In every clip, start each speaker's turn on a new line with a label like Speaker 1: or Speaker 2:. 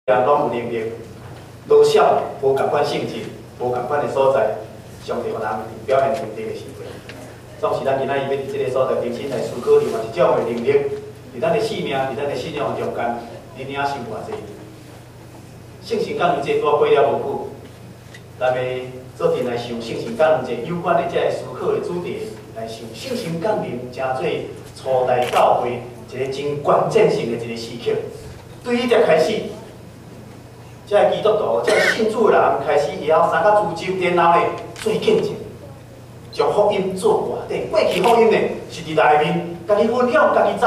Speaker 1: 人攏有能力，多少無仝款性質、無仝款的所在，上帝予人表現能力的時陣。總是咱今仔日欲佇這个所在重新來思考另外一種的能力，佇咱的生命、佇咱的信仰中間，你領受偌濟？聖神降臨節拄過了無久，咱欲做陣來想聖神降臨節有關的這个思考的主題，來想聖神降臨成做初代教會一个真關鍵性的一个時刻。對彼才開始，這个基督徒、這个信主的人開始會曉三較自由，然後呢做見證，將福音做活的。過去福音呢是佇內面，家己分享、家己知，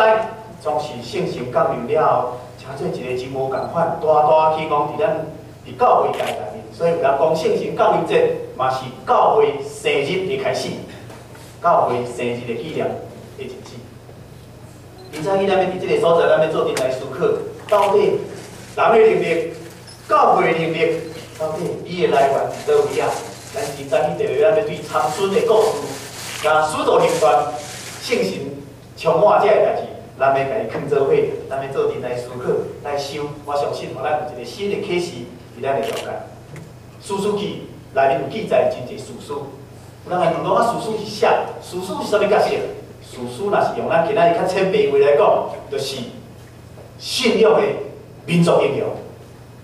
Speaker 1: 總是聖神降臨了後，成做一個真無仝款，大大希望佇咱佇教會界內面。所以有人講聖神降臨節嘛是教會生日的開始，教會生日的紀念的日子。今早起咱欲佇這个所在，咱欲做陣來思考，到底人的能力、教會的能力，到底伊的來源佇佗位啊？咱今早起特別咱欲對參孫的故事，佮使徒行傳、聖神充滿這个代誌，咱欲共伊囥做伙，咱欲做陣來思考、來想。我相信，予咱有一個新的啟示佇咱的中間。士師記內面有記載真濟士師，有人會問講啊，士師是啥？士師是啥物角色？士師若是用咱今仔日較淺白話來講，就是信仰的民族英雄，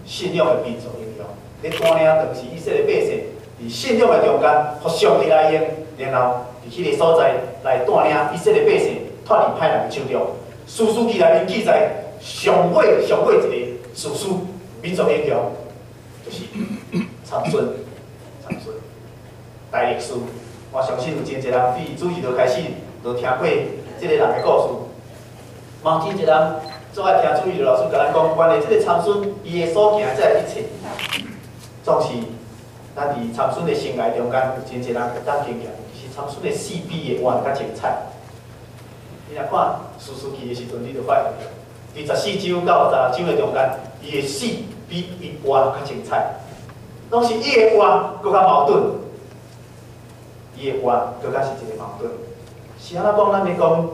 Speaker 1: 信仰的民族英雄。咧帶領當時以色列百姓佇信仰的中間，予上帝來用，然後佇彼个所在來帶領以色列百姓脫離歹人的手中。士師記內面記載上尾上尾一个士師民族英雄，就是參孫，參孫，大力士。我相信有真濟人對主日就開始就聽過這个人的故事，嘛有真濟人足愛聽主日老師共咱講，關於這个參孫伊的所行這一切，總是咱佇參孫的生涯中間，有真濟人會當經驗。其實參孫的死比伊的活較精彩。你若看士師記的時陣，你就發現，佇14章到16章的中間，伊的死比伊活較精彩。攏是伊的活閣較矛盾，伊的活閣較是一个矛盾。是按怎講？咱欲講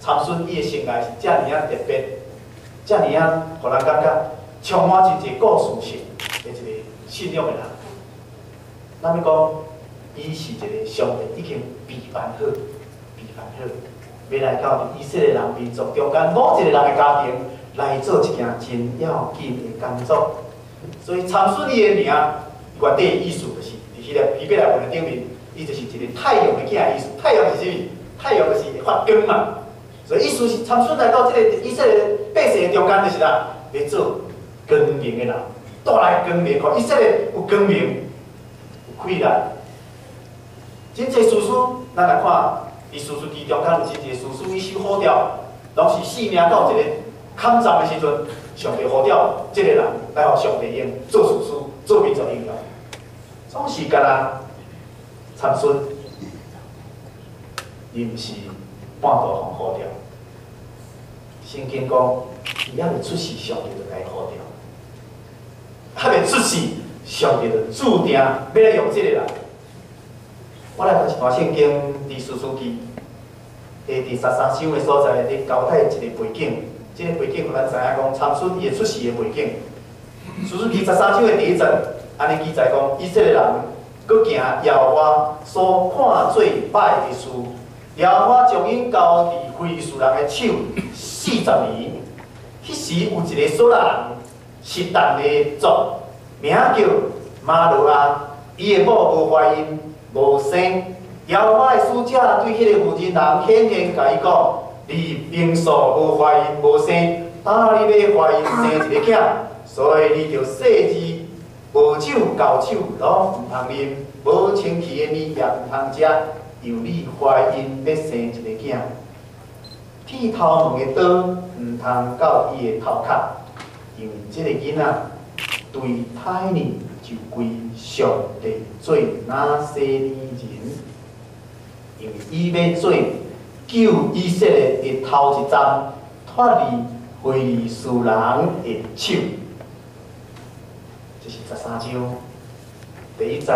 Speaker 1: 參孫伊的生涯是遮爾仔特別，遮爾仔，予人感覺充滿真濟故事性的一個信仰的人。咱欲講，伊是一個上帝已經備辦好、備辦好，欲來到佇以色列人民族中間某一個人的家庭來做一件真要緊的工作。所以參孫伊的名，原底的意思就是佇彼个希伯來文的頂面，伊就是一個太陽的囝的意思。太陽是啥物？太陽就是會發光嘛。所以意思是參孫來到這個以色列百姓的中間，就是啦，欲做光明的人，帶來光明，予以色列有光明，有氣力。真濟士師，咱來看，佇士師記中間有真濟士師，伊受呼召，攏是性命到一個坎站的時陣，上帝呼召這个人來予上帝用做士師，做民族英雄，總是干焦參孫，伊毋是半途予呼召。聖經講，伊猶未出世，上帝就共伊呼召；猶未出世，上帝就注定欲來用這个人。我來讀一段聖經，佇士師記第第13章的所在，咧交代一个背景。這个背景，予咱知影講參孫伊的出世的背景。士師記十三章的第一節，按呢記載講，以色列人閣行耶和華所看做歹的事，耶和華將𪜶交佇非利士人的手40年。彼時有一個瑣拉人，是但的族，名叫瑪挪亞，伊的某無懷孕，無生。耶和華的使者對彼个婦人人顯現，共伊講：你平素無懷孕無生，今你欲懷孕生一個囝，所以你著細膩，無酒厚酒攏毋通啉，無清氣的物也毋通食，因為你懷孕欲生一个囝。剃頭毛的刀毋通到伊的頭殼，因為這个囡仔對胎呢就歸上帝做拿細耳人，因為伊欲做救以色列的頭一站脫離非利士人的手。這是十三章第一節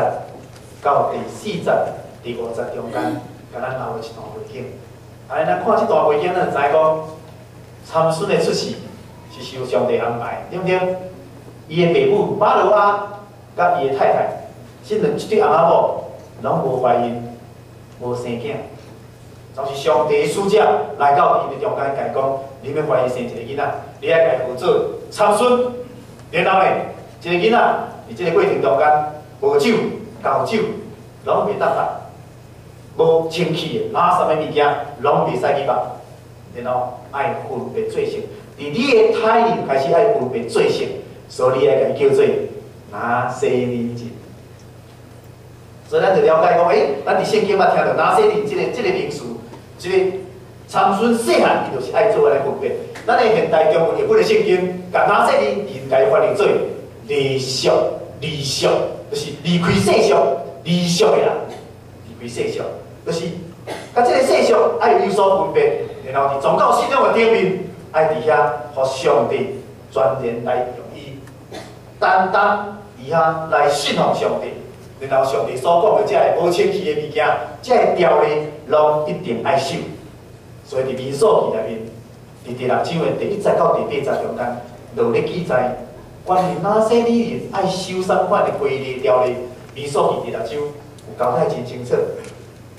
Speaker 1: 到第四節、第五節中間，共咱留的一段背景。啊，咱看這段背景，咱就知講參孫的出世是受上帝安排，對毋對？伊的爸母瑪挪亞佮伊的太太，這兩這對翁仔某，攏無懷孕，無生囝。就是上帝的使者來到𪜶的中間，共伊講：你欲懷孕生一个囡仔，你愛共伊號做參孫。然後呢，這个囡仔佇這个過程中間，無酒、厚酒，攏袂當放，無清氣的垃圾的物件，攏袂使去放。然後愛分別做聖，佇你的胎裡開始愛分別做聖，所以你愛共伊叫做拿細耳人。所以咱就了解講，咱佇聖經捌聽著拿細耳這個名詞，這個參孫細漢，伊就是愛做按呢分別。咱的現代中文譯本的聖經，共拿細耳人共伊翻譯做離俗，離俗就是離開世俗，離俗的人，離開世俗，就是佮這個世俗愛有所分別，然後佇宗教信仰的頂面，愛佇遐予上帝全然來用伊，單單佇遐來信奉上帝。然後上帝所講的這个無清氣的物件，這个條例攏一定愛守。所以佇民數記內面，佇第六章的第一節到第八節中間，就有咧記載關於拿細耳人愛守啥款的規例條例。民數記第六章有交代真清楚。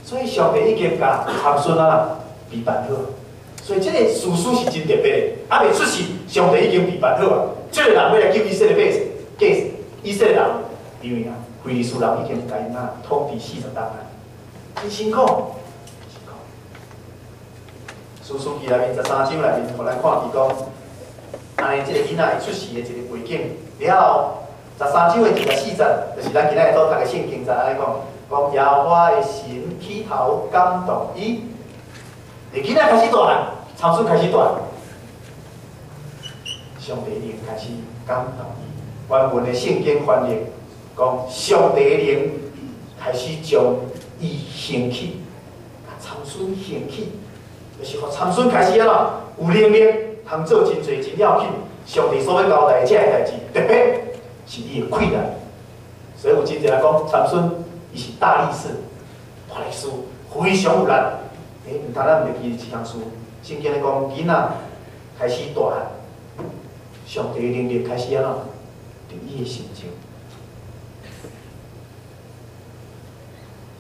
Speaker 1: 所以上帝已經共參孫啊備辦好，所以這个事實是真特別的。猶未出世，上帝已經備辦好啊。這个人欲來救以色列百姓，以色列人，因為啊，非利士人已經共𪜶啊統治40冬啊，真辛苦，辛苦。士師記內面13章內面，予咱看見講，按呢這个囡仔伊出世的一个背景了後，13章的24節，就是咱今仔日所讀的聖經節按呢講，講耶和華的神起頭感動伊，囡仔開始大漢，參孫開始大漢，上帝靈開始感動伊。原文的聖經翻譯講，上帝靈開始將伊興起，共參孫興起，就是予參孫開始按怎有能力，通做真濟真了緊。上帝所欲交代的這个代誌，特別是伊的氣力。所以有真濟人講，參孫伊是大力士，大力士非常有力。毋通咱毋會記這項事，聖經咧講，囡仔開始大漢，上帝的能力開始按怎，佇伊的心中。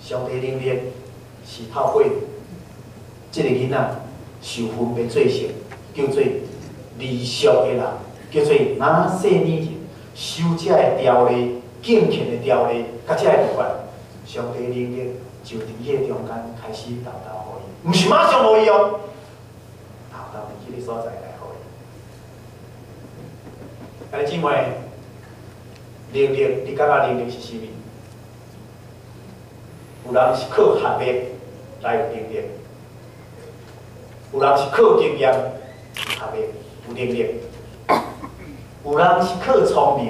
Speaker 1: 上帝能力是透過這个囡仔受分別做聖，叫做離俗的人，叫做拿細耳人，守這个條例、敬虔的條例，佮這个律法，上帝能力就佇伊的中間開始沓沓予伊，毋是馬上予伊哦，沓沓佇彼个所在來予伊。兄弟姊妹，能力，你感覺能力是啥物？有人是靠學歷來有能力，有人是靠經驗學歷有能力，有人是靠聰明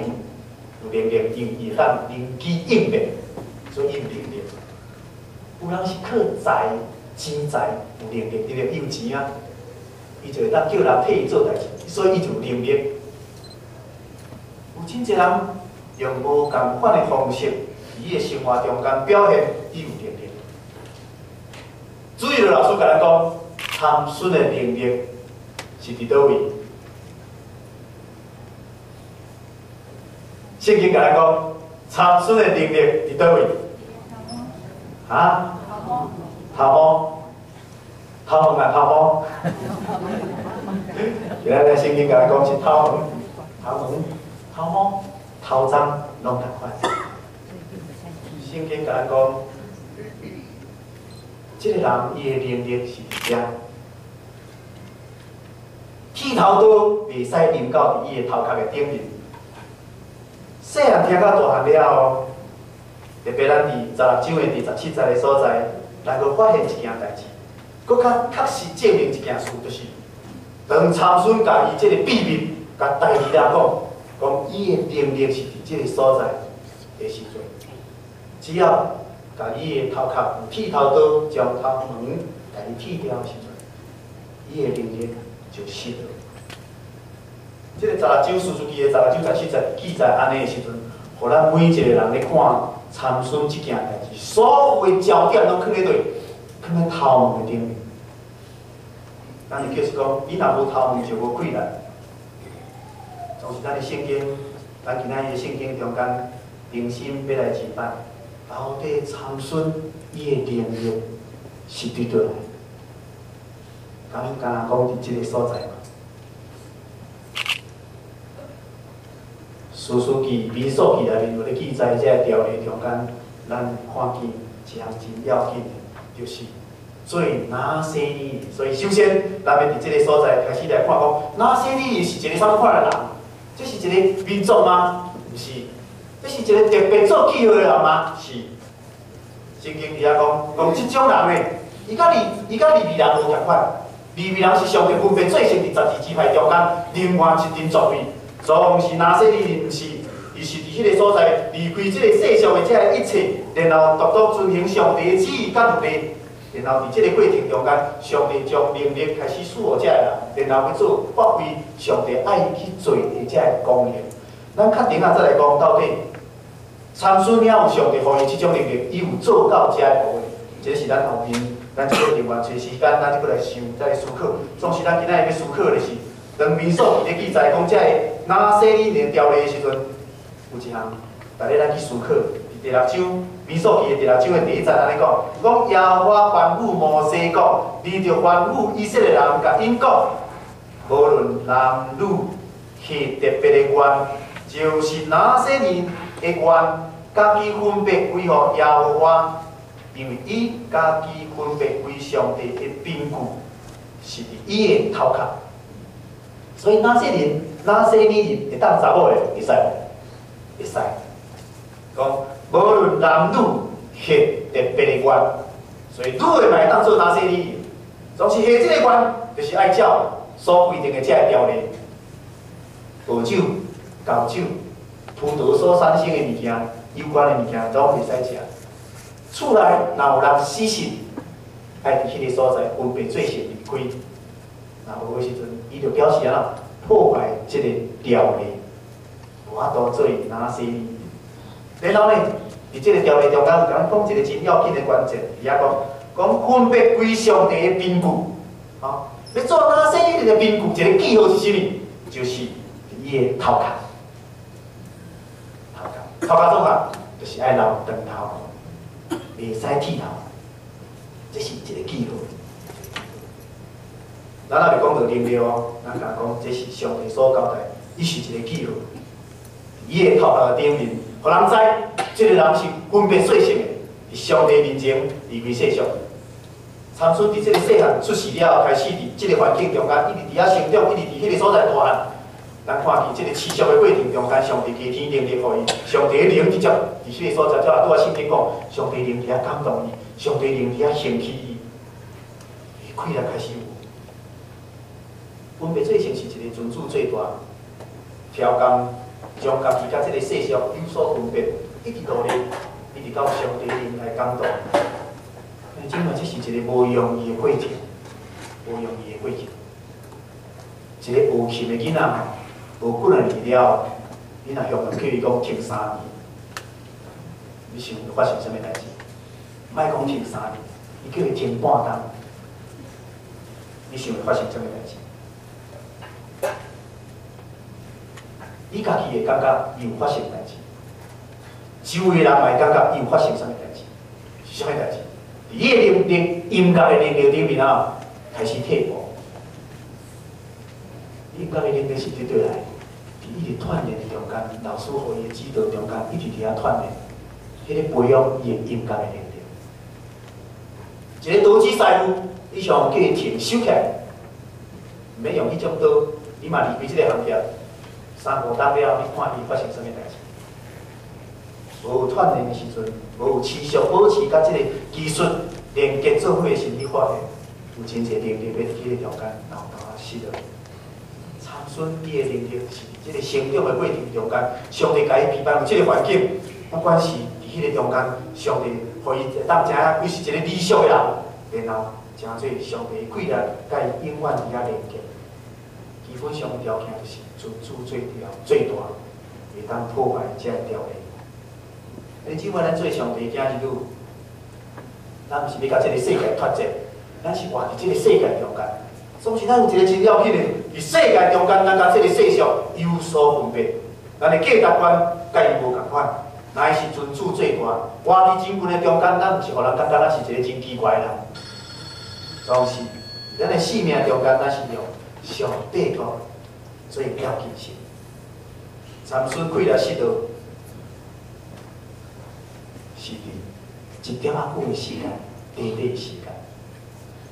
Speaker 1: 有能力，因為伊會當靈機應變，所以伊有能力。有人是靠財錢財有能力，對不對？伊有錢啊，伊就會當叫人替伊做代誌，所以伊就有能力。有真濟人用無仝款的方式，佇伊的生活中間表現伊有能力。主日老師共咱講，參孫的能力是佇佗位？聖經共咱講，參孫的能力佇佗位？啊？頭毛？頭毛啊，頭毛？今仔日聖經共咱講是頭毛，頭毛，頭毛，頭鬃攏仝款。聖經共咱講，這個人伊的能力是佇遮，剃頭刀袂使臨到佇伊的頭殼的頂面。細漢聽到大漢了後，特別咱佇16章的第17節的所在，咱閣發現一件代誌，閣較確實證明一件事，就是當參孫共伊這個秘密共大利拉講，講伊的能力是佇這個所在的時陣，只要共伊的頭殼用剃頭刀將頭毛共伊剃掉的時陣，伊的能力就失落。這个十六章士師記的十六章17節記載按呢的時陣，予咱每一個人咧看參孫這件代誌，所有的焦點攏囥咧佗？囥咧頭毛的頂面。咱就就是講，你若無頭毛就無氣力。總是咱的聖經咱今仔日聖經中間，重新欲來一擺，到底參孫伊的能力是佇佗來？敢敢若講佇這個所在嘛？士師記、民數記內面有咧記載，這个條例中間，咱看見一項真要緊的，就是做拿細耳人。所以首先，咱欲佇這个所在開始來看講，拿細耳人是一個啥物款的人？這是一個民族嗎？毋是。這是一個特別做記號的人嗎？是。聖經佇遐講，講這種人呢，伊佮利未人無仝款。利未人是上帝分別做聖佇12支派中間，另外一陣作為。總是拿細耳人毋是，伊是佇彼個所在離開這個世上的這个一切，然後獨獨遵行上帝的旨意佮律例，然後佇這個過程中間，上帝將能力開始賜予這个人，然後去做發揮上帝愛伊去做的這个功能。咱較等仔再來講，到底參孫了有上帝予伊這種能力，伊有做到這个部分，這是咱後面咱這個另外找時間，咱再閣來想，再來思考。總是咱今仔日欲思考的是，當民數記咧記載講這个拿細耳人條例的時陣，有一項，逐日咱去思考。佇第六章民數記的第六章的第一節按呢講，講耶和華吩咐摩西講，你著吩咐以色列人，共𪜶講，無論男女下特別的願，就是拿細耳人的願，家己分別歸予耶和華，因為伊家己分別為上帝的憑據，是佇伊的頭殼。所以拿細人、拿細耳人會當查某的會使無？會使。講無論男女下特別的願，所以女的嘛會當做拿細耳人。總是下這个願，就是愛照所規定的這个條例，白酒、厚酒、葡萄所產生的物件、有關的物件，攏袂使食。厝內若有人死訊，愛佇彼个所在分別做聖離開。若無的時陣，伊就表示按怎破壞這个條例，無法度做拿細耳人。然後呢，佇這个條例中間，有共咱講一個真要緊的關鍵，佇遐講講分別歸上帝的憑據，吼，欲做拿細耳人的憑據，一個記號是啥物？就是佇伊的頭殼，頭殼，頭殼創啥？就是愛留長頭，袂使剃頭，這是一個記號。咱也袂講著能力哦，咱敢講這是上帝所交代，伊是一個記號。伊的頭殼頂面，予人知，這個人是分別做聖的，佇上帝面前離開世上。參孫佇這个細漢出世了後，開始佇這个環境中間，一直佇遐成長，一直佇彼个所在大漢。咱看見這个持續的過程中間，上帝加添能力予伊，上帝的靈直接佇彼个所在，才拄仔聖經講，上帝靈佇遐感動伊，上帝靈佇遐興起伊，伊氣力開始有。分別做聖是一個尊主最大挑工，將家己佮這个世上有所分別，一直努力，一直到上帝靈來感動。姊妹，這是一個無容易的過程，無容易的過程。一個學琴的囡仔，學幾若年了，你若向人叫伊講停3年，你想會發生啥物代誌？莫講停3年，你叫伊停半冬，你想會發生啥物代誌？你家己會感覺伊有發生代誌，周圍人嘛會感覺伊有發生啥物代誌？是啥物代誌？佇伊的能力、音樂的能力頂面啊，開始退步。音樂的能力是佇佗來？佇一直鍛鍊的中間，老師予伊的指導中間，一直佇遐鍛鍊，彼个培養伊的音樂的能力。一个刀子師傅，你想叫伊停收起來，毋免用彼種刀，你嘛離開這个行業。三五冬了，你看伊發生啥物代誌？無鍛鍊的時陣，無持續保持佮這个技術連結做伙的時，你發現有真濟能力欲佇彼个中間沓沓仔失落。參孫伊的能力是佇這个成長的過程中間，上帝共伊陪伴有這个環境，不管是佇彼个中間，上帝予伊會當知影伊是一個理想的人，然後成做上帝的氣力，佮伊永遠佇遐連結。基本上條件就是尊主最大最大，會當破壞這个條例。你只管咱做上帝囝兒女，咱毋是欲共這个世界脫節，咱是活佇這個世界中間。總是咱有一個真要緊的，佇世界中間，咱佮這個世上有所分別。咱的價值觀佮伊無仝款，乃是尊主最大。活佇人群的中間，咱毋是予人感覺咱是一個真奇怪的人。總是咱的生命中間，咱是用上帝國做標記性。參孫氣力失落，是佇一點仔久的時間，短短的時間。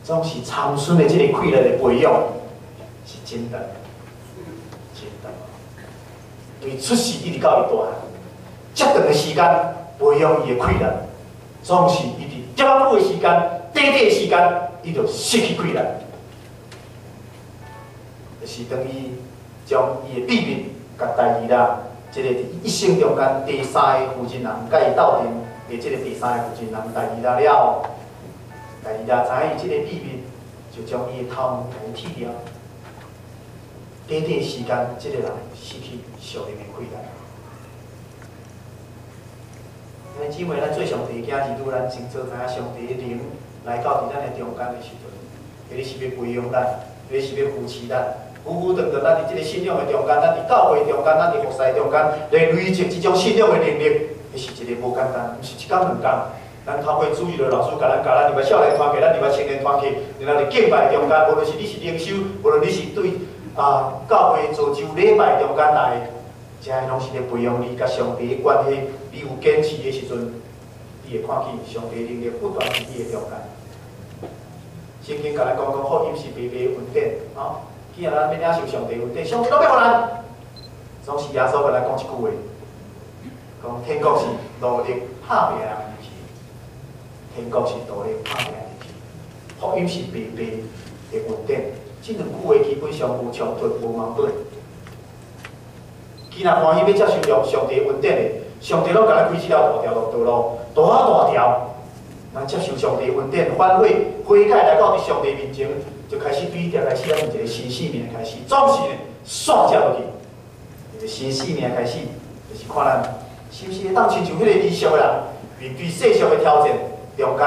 Speaker 1: 總是參孫的這個氣力的培養是真長，真長。對出世一直到伊大漢，遮長的時間培養伊的氣力，總是伊佇點仔久的時間，短短的時間，伊就失去氣力。就是當伊將伊的秘密共大利拉，這個佇一生中間第三个婦人人佮伊鬥陣的這個第三個婦人人大利拉了後，大利拉知影伊這個秘密，就將伊的頭毛共伊剃掉。短短時間，這個人失去屬靈的氣力。兄弟姊妹，咱做上帝的囝兒女，咱清楚知影上帝的靈來到佇咱的中間的時陣，彼个是欲培養咱，彼個是欲扶持咱。久久長長，咱佇這個信仰的中間，咱佇教會中間，咱佇服侍中間，來累積這種信仰的能力，彼是一個無簡單，毋是一工兩工。咱透過主日老師共咱教，咱入來少年團契，咱入來青年團契，然後佇敬拜中間，無論是你是靈修，無論你是對教會做周禮拜中間來，這个攏是咧培養你佮上帝的關係。你有堅持的時陣，你會看見上帝能力不斷佇你的中間。聖經共咱講講福音是白白的恩典，吼。既然咱欲領受上帝恩典，上帝攏欲予咱。總是耶穌共咱講一句話，講天國是努力拍拚的人入去，天國是努力拍拚的人入去。福音是白白的恩典，這兩句話基本上無衝突、無矛盾。既然歡喜欲接受上上帝恩典的，上帝攏共咱開這條大條路道路，大啊大條。咱接受上帝恩典，反悔悔改來到佇上帝面前，就開始對這開始，咱有一個新生命的開始。總是呢，煞接落去，一個新生命的開始，就是看咱是毋是會當親像彼個異熟的人，面對世俗的挑戰中間，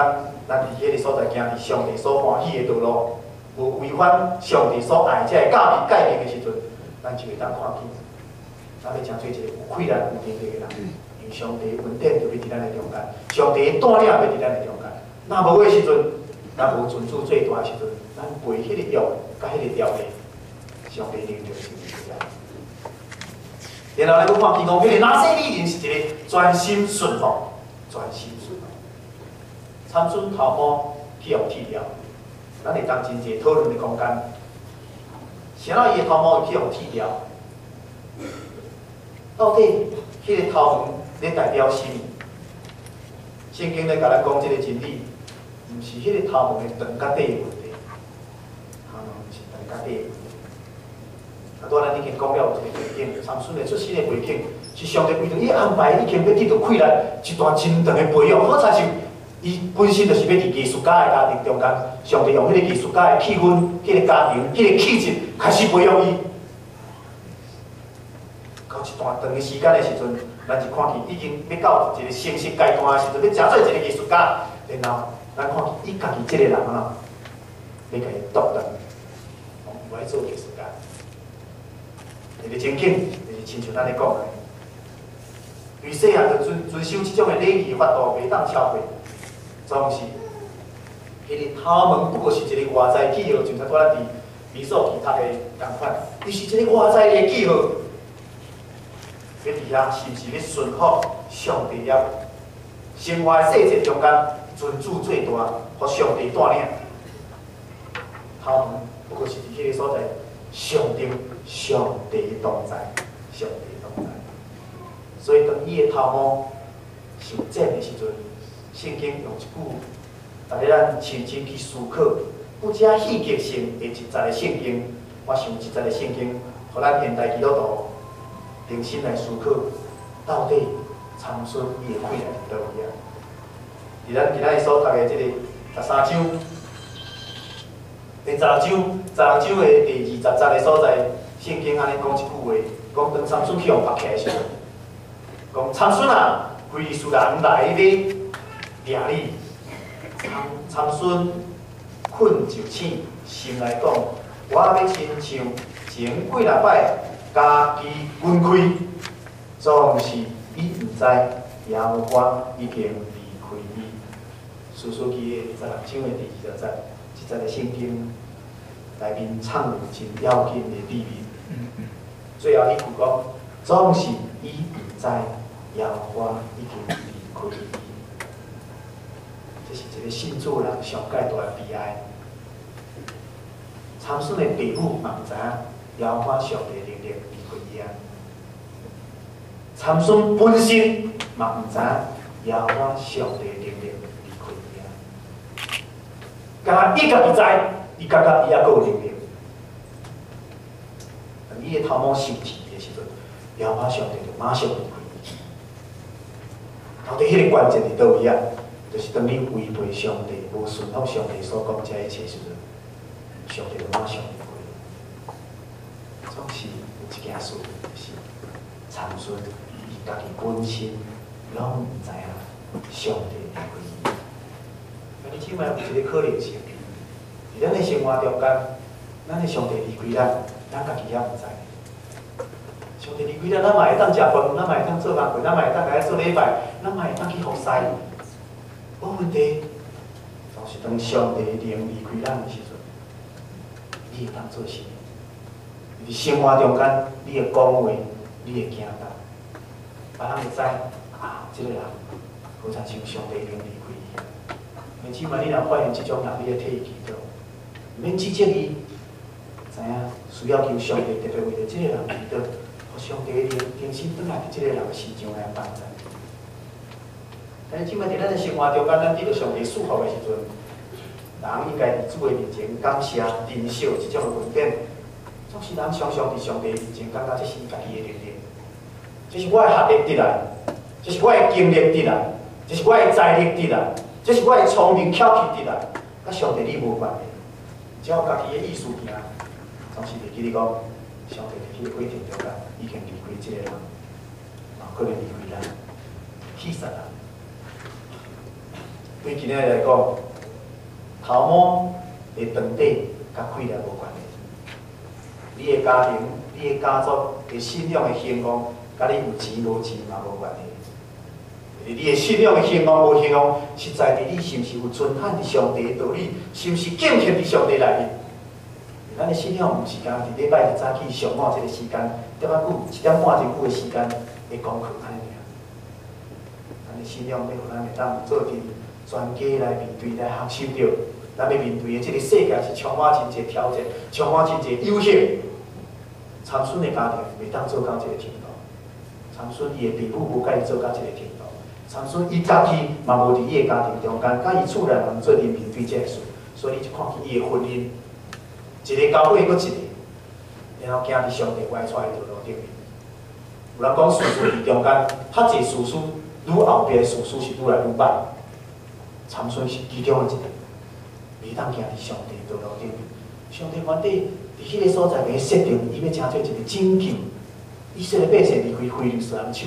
Speaker 1: 咱佇彼個所在行佇上帝所歡喜的道路，無違反上帝所愛這个教義誡命的時陣，咱就會當看見，咱欲成做一個有氣力、有能力的人。因為上帝恩典就欲佇咱的中間，上帝的帶領欲佇咱的中間。若無的時陣，咱無尊主最大的時陣，咱背彼個約佮彼個條例，上帝能力就是佇遐。然後咱閣看見講，彼個拿細耳人是一個專心順服，專心順服。參孫頭毛去予剃掉，咱會當真濟討論的空間。啥人伊的頭毛會去予剃掉？到底彼個頭毛咧代表啥物？聖經咧共咱講這個真理，毋是彼個頭毛的長佮短的問題，頭毛毋是長佮短的問題。啊，拄仔咱已經講了有一個背景，參孫的出身的背景，是上帝為著伊安排，已經欲得著氣力一段真長的培養。好親像伊本身就是欲佇藝術家的家庭中間，上帝用彼個藝術家的氣氛、彼個家庭、彼個氣質開始培養伊。到一段長的時間的時陣，咱就看見已經欲到一個成熟階段的時陣，欲成做一個藝術家，然後咱看見伊家己這個人啊，欲共伊獨斷，無愛做藝術家。這個情景就是親像咱咧講的，對細漢就遵遵守這種的禮儀法度，袂當超過，總是彼個頭毛不過是一個外在記號，像拄仔咱佇民數記讀的仝款，伊是一個外在的記號。欲佇遐是毋是欲順服上帝的生活的細節中間，尊主最大，予上帝帶領。頭毛不過是佇彼個所在象徵上帝同在，上帝同在。所以當伊的頭毛受剪的時陣，聖經用一句，逐个咱深深去思考，不遮戲劇性的一節的聖經，我想這節的聖經，予咱現代基督徒重新來思考，到底參孫伊的氣力佇佗位啊？佇咱今仔日所讀的這個13章，第十六章，十六章的第20節的所在，聖經按呢講一句話，講當參孫去予縛起來的時陣，講參孫啊，非利士人來欲掠你。參參孫困就醒，心內講：我欲親像前幾若擺家己滾開，總是伊毋知耶和華已經離開伊。士師記的16章的第20節，這節的聖經內面藏有真要緊的秘密。最後彼句講，總是伊毋知耶和華已經離開伊。這是一個信主人上蓋大的悲哀。參孫的爸母嘛毋知影耶和華上帝能力離開伊啊。參孫本身嘛毋知影耶和華上帝能力離開伊啊。敢若伊家己知，伊感覺伊猶閣有能力。當伊的頭毛受氣的時陣，耶和華上帝就馬上離開伊。到底彼個關鍵佇佗位啊？就是當你違背上帝、無順服上帝所講這一切時陣，上帝就馬上離開。總是有一件事，就是參孫伊家己本身攏毋知影上帝離開伊。啊，你這擺有一個可能性，佇咱的生活中間，咱的上帝離開咱，咱家己也毋知。上帝離開咱，咱嘛會當食飯，咱嘛會當做工課，咱嘛會當來做禮拜，咱嘛會當去服侍，無問題。但是當上帝靈離開咱的時陣，你會當做啥物？佇生活中間，你的講話，你的行動，別人會知啊，這個人好親像上帝靈離開伊。因此嘛，你若發現這種人，你愛替伊祈禱，毋免指責伊，知影需要求上帝特別為著這個人祈禱，予上帝的靈重新轉來佇這個人的身上來幫助。但是這擺佇咱的生活中間，咱得著上帝賜福的時陣，人應該佇主的面前感謝、珍惜這種的恩典。總是人常常佇上帝面前感覺這是伊家己的能力，這是我的學歷得來，這是我的經歷得來，這是我的財力得來，這是我的聰明巧氣得來，佮上帝你無關係，照家己的意思行，總是會記你講，上帝佇彼個過程中間已經離開這個人，嘛可能離開咱，氣死人。對今仔日來講，頭毛的長短佮氣力無關係。你的家庭、你的家族的信仰的興旺，佮你有錢無錢嘛無關係。你的信仰的興旺無興旺，實在佇你是毋是有遵行佇上帝的道理，是毋是敬虔佇上帝內面？咱的信仰毋是干焦佇禮拜日早起上午這個時間，點仔久一點半鐘久的時間的功課按呢爾。咱的信仰欲予咱會當做陣全家來面對來學習著，咱欲面對的這個世界是充滿真濟挑戰，充滿真濟誘惑。參孫的家庭袂當做到這個程度，參孫伊的爸母無共伊做到這個程度，參孫伊家己嘛無佇伊的家庭中間，佮伊厝內人做陣面對這個事，所以你就看見伊的婚姻，一个交尾閣一個，然後行佇上帝歪出來的道路頂面。有人講士師佇中間，較濟士師愈後壁的士師是愈來愈歹。參孫是其中的一個，袂當行佇上帝道路頂面。上帝原底佇彼個所在，共伊設定，伊欲成做一個拯救以色列百姓離開非利士人手。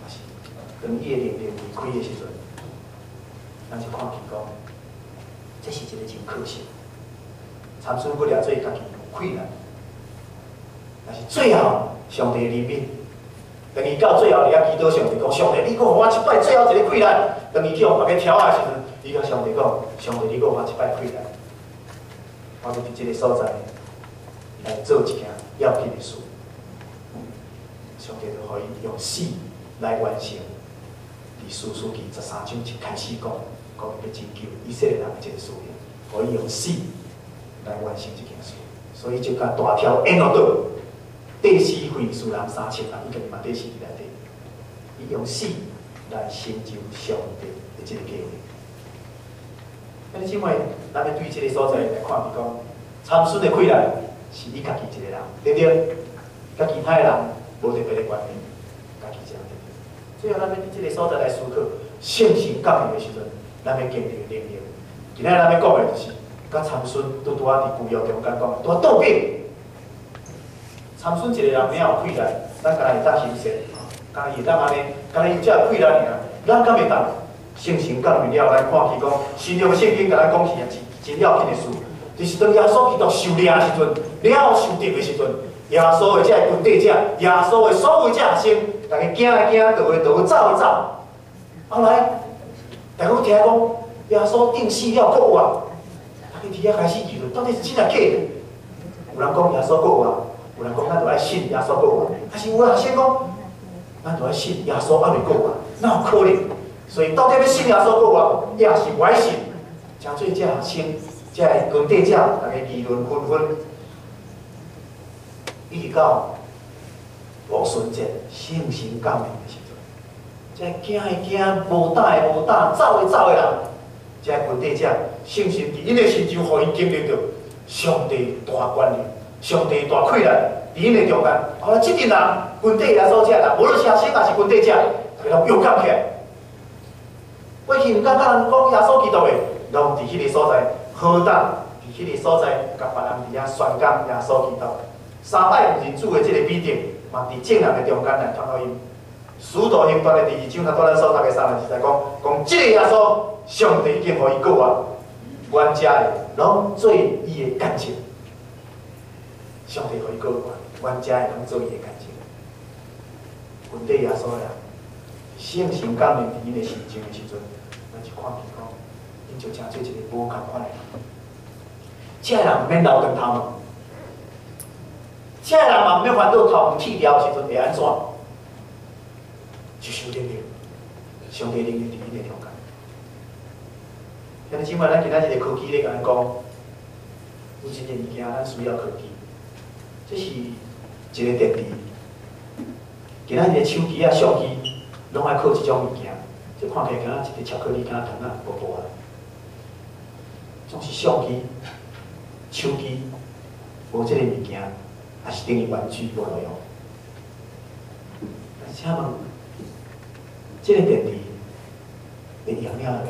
Speaker 1: 但是當伊的能力離開的時陣，咱就看見講，這是一個真可惜。參孫閣掠做家己有氣力，但是最後上帝憐憫，當伊到最後佇遐祈禱上帝講：上帝，你閣予我一擺最後一个氣力。當伊去予別个挑的時陣，伊共上帝講：上帝，你閣予我一擺氣力，我欲佇這个所在來做一件要緊的事。上帝就予伊用死來完成。佇士師記13章一開始講，講伊欲拯救以色列人的這個使命，予伊用死來完成這件事，所以就共大跳淹落倒，硩死非利士人3000人，伊家己嘛硩死佇內底。伊用死來成就上帝的這個計劃。兄弟姊妹，咱欲對這個所在來看，是講參孫的氣力是伊家己一個人，對毋對？佮其他的人無特別的關係，家己一個人。最後，咱欲佇這個所在來思考聖神降臨的時陣，咱欲經歷的能力。今仔日咱欲講的就是，佮參孫拄拄仔佇舊約中間講，拄仔倒轉。參孫一個人爾有氣力，咱敢若會當行善，敢若會當按呢，敢若伊才有氣力爾，咱敢會當？聖神降臨了，咱看見講，新約聖經共咱講是真真要緊的事，就是當耶穌基督受掠的時陣，了後受釘的時陣，耶穌的這个跟綴者，耶穌的所有這學生，大家驚的驚，逃的逃，走的走。後來，大家聽講耶穌釘死了復活，大家佇遐開始議論，到底是真抑假的？有人講耶穌復活，有人講咱就愛信耶穌復活，但是有的學生講，咱就愛信耶穌猶未復活，哪有可能？所以到底欲信耶穌復活，抑是無愛信？誠濟這學生，這个跟綴者，大家議論紛紛，一直到五旬節聖神降臨的時陣，這驚的驚，無膽的無膽，走的走的人，這跟綴者聖神佇𪜶的身上，予𪜶經歷著上帝大權力、上帝大氣力，佇𪜶的中間。後來這陣人跟綴耶穌這人，無論是學生抑是跟綴者，大家攏勇敢起來。過去毋敢佮人講耶穌基督的，攏佇彼个所在，好膽佇彼个所在，共別人佇遐宣講耶穌基督。三擺毋認主的這个彼得，嘛佇眾人的中間來傳福音。使徒行傳的第二章，頭拄咱所讀的三十二節講，講這个耶穌，上帝已經予伊復活，阮遮的攏做伊的見證。上帝予伊復活，阮遮的攏做伊的見證。跟綴耶穌的人，聖神降臨佇𪜶的身上的時陣，咱就看見講，𪜶就成做一个無仝款的人。這个人毋免留長頭毛，這个人嘛毋免煩惱頭毛剃掉的時陣會按怎？就是有能力，上帝能力佇𪜶的中間。兄弟姊妹，咱今仔日的科技咧共咱講，有真濟物件咱需要科技。這是一個電池。今仔日的手機啊、相機，攏愛靠這種物件。這看起來敢若一個巧克力，敢若糖仔，薄薄仔。總是相機、手機，無這個物件，也是等於玩具無路用。但是請問，這個電池會用了未？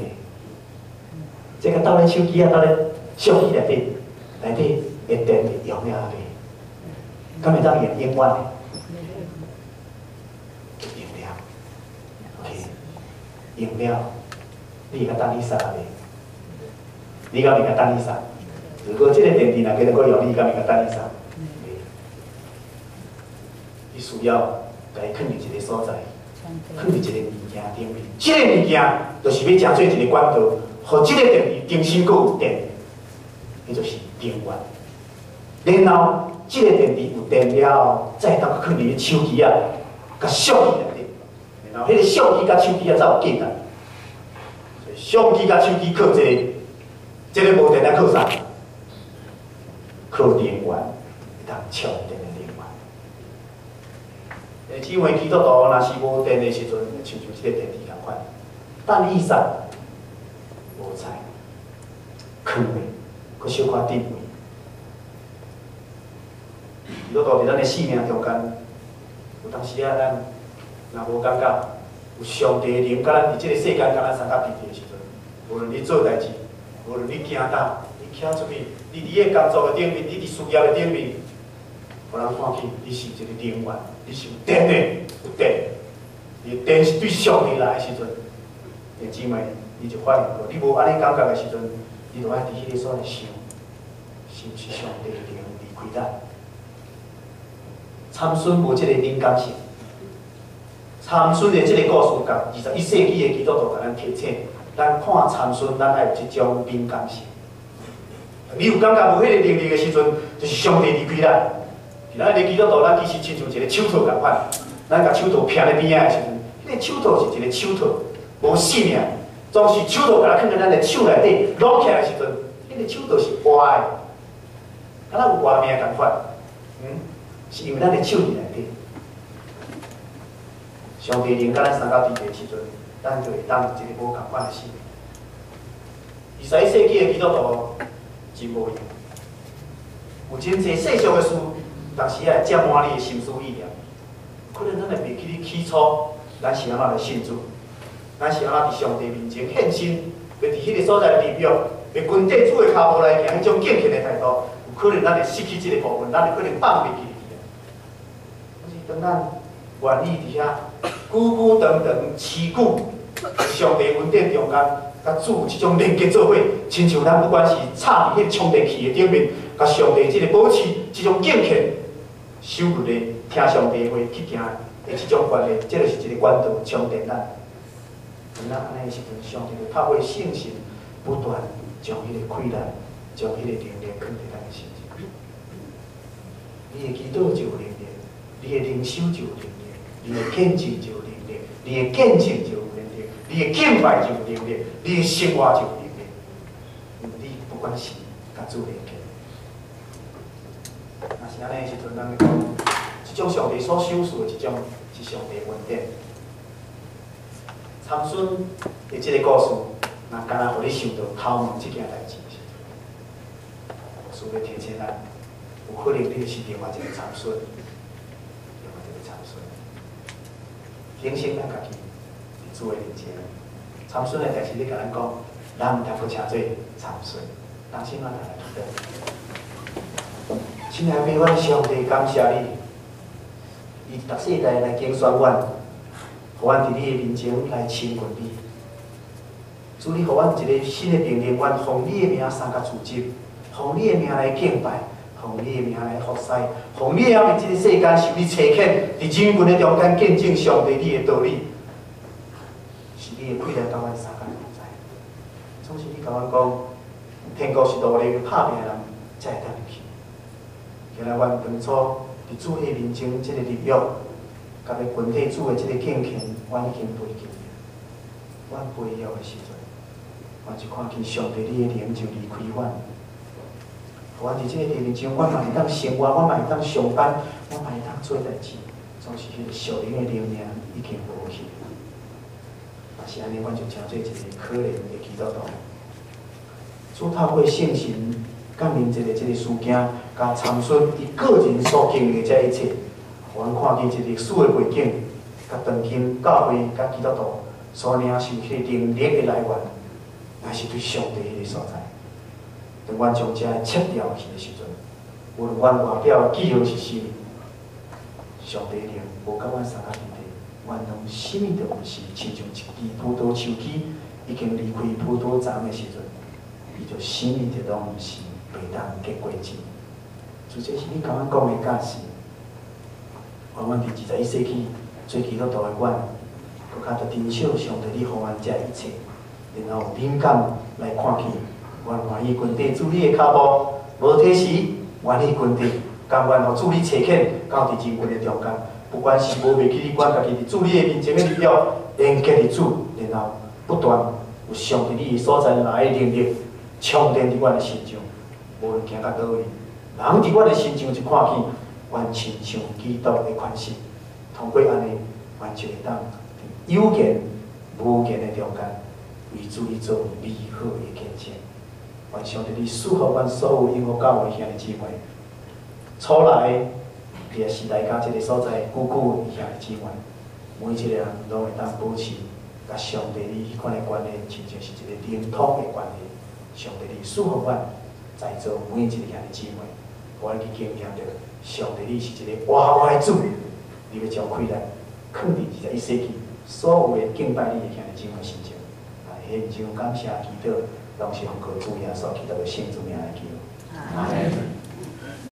Speaker 1: 這個斗咧手機啊，斗咧相機內底，內底的電會用了未？敢會當用永遠的？用了，OK，用了，你會共等你殺未？你敢會共等你殺？如果這個電池若繼續閣用，你敢會共等你殺？你需要共伊囥佇一個所在，囥佇一個物件頂面。這個物件就是欲成做一個管道，予這個電池重新閣有電，彼就是電源。然後，這個電池有電了後，再當囥佇手機仔，佮相機內底。然後，彼個相機佮手機仔才有價值。所以，相機佮手機靠這個，這個無電來靠啥？靠電源，會當充電的電源。姊妹，基督徒若是無電的時陣，親像這個電池仝款，等以撒無菜，囥的，閣小可鎮位。基督徒佇咱的生命中間，有當時仔咱若無感覺有上帝的靈，佮咱佇這個世間，佮咱相佮佇的時陣，無論你做代誌，無論你行佗，你徛出去，你佇個工作的頂面，你佇事業的頂面，予人看見你是一個能源，你是有電的，有電。你的電是對上帝來的時陣，弟姊妹，你就發現過，你無按呢感覺的時陣，你就愛佇彼個所在想，是毋是上帝的靈離開咱？參孫無這個敏感性，參孫的這個故事，共21世紀的基督徒共咱提醒，咱看參孫，咱愛有這種敏感性。你有感覺無彼個能力的時陣，就是上帝離開咱。咱的基督徒，咱其實親像一個手套仝款，咱共手套披咧邊仔的時陣，彼個手套是一個手套，無性命。總是手套共囥佇咱的手內底，攏起來的時陣，彼個手套是活的，敢若有活命仝款。是因為咱的手佇內底。上帝靈佮咱相佮佇的時陣，咱就會當有一個無仝款的生命。21世紀的基督徒真無閒，有真濟世俗的事，當時仔會佔滿你的心思意念。可能咱會袂記得起初，咱是按怎來信主，咱是按怎佇上帝面前獻身，欲佇彼個所在立約，欲跟綴主的跤步來行，彼種敬虔的態度，有可能咱會失去這個部分，咱會可能放袂記去啊。但是當咱願意佇遐久久長長持久，上帝恩典中間，佮主這種連結做伙，親像咱不管是插佇彼個充電器的頂面，共上帝這個保持這種敬虔，守律例、聽上帝話去行的這種關係，這就是一個管道充電咱。當咱按呢的時陣，上帝就透過聖神不斷將彼个氣力、將彼个能力囥佇咱的身上。你的祈禱就有能力，你的靈修就有能力，你的見證就有能力，你的見證就有能力，你的敬拜就有能力，你的生活就有能力。你不管是佮主連結，若是按呢的時陣，咱講，這種上帝所賞賜的這種是上帝恩典。參孫的這个故事，若敢若予你想著頭毛這件代誌的時陣，牧師欲提醒咱，有可能你是另外一个參孫，另外一个參孫。警醒咱家己佇主的面前，參孫的代誌咧共咱講，咱毋通閣稱做參孫。當心咱來祈禱。親愛的阮上帝，感謝你，伊逐世代來揀選阮，予阮佇你的面前來親近你。主，你予阮一个新的命令，阮奉你的名三佮聚集，奉你的名來敬拜，奉你的名來服侍，奉你的名佇這个世間受你差遣，佇人群的中間見證上帝你的道理，是你的氣力佮阮相佮同在。總是你共阮講，天國是努力拍拚的人才會當入去。原來阮當初佇主的面前這个立約，佮欲群體主的這个敬虔，阮已經背棄。阮背約的時陣，阮就看見上帝你的靈就離開阮。予阮佇這个面前，阮嘛會當生活，阮嘛會當上班，阮嘛會當做代誌，總是彼个屬靈的能力已經無去。若是按呢，阮就成做一个可憐的基督徒。主透過聖神降臨一个這个事件，佮參孫伊個人所經歷的這一切，予阮看見這歷史的背景，佮當今教會佮基督徒所領受彼个能力的來源，乃是對上帝彼个所在。當阮將這個切掉去的時陣，無論阮外表的記號是啥物，上帝靈無佮阮相佮佇底，阮攏啥物都毋是，親像一支葡萄樹枝已經離開葡萄叢的時陣，伊就啥物就攏毋是，袂當結果子。主，這是你共阮講的教示。願阮佇21世紀做基督徒的阮，閣較著珍惜上帝你予阮這一切，然後有敏感來看見，阮願意跟綴主你的跤步，無退時，願意跟綴，甘願予主你差遣到佇人群的中間，不管是無袂記你，阮家己佇主你的面前的立約，連結佇主，然後不斷有上帝你的所在來的能力充電佇阮的身上，無論行到佗位，人佇阮的身上一看見，阮親像基督的款式，通過按呢，阮就會當佇有緣無緣的中間，為主你做美好的見證。願上帝你賜福阮所有永福教會兄弟姊妹，初來佇時代家這个所在，久久的兄弟姊妹，每一个人攏會當保持佮上帝你彼款的關係，親像是一个靈通的關係。上帝你賜福阮在座每一个兄弟姊妹，予阮去經驗著上帝你是一個活活的主，你欲將氣力囥佇21世紀所有的敬拜你的兄弟姊妹身上。啊，獻上感謝祈禱，攏是奉靠主耶穌基督的聖主名來求。阿門。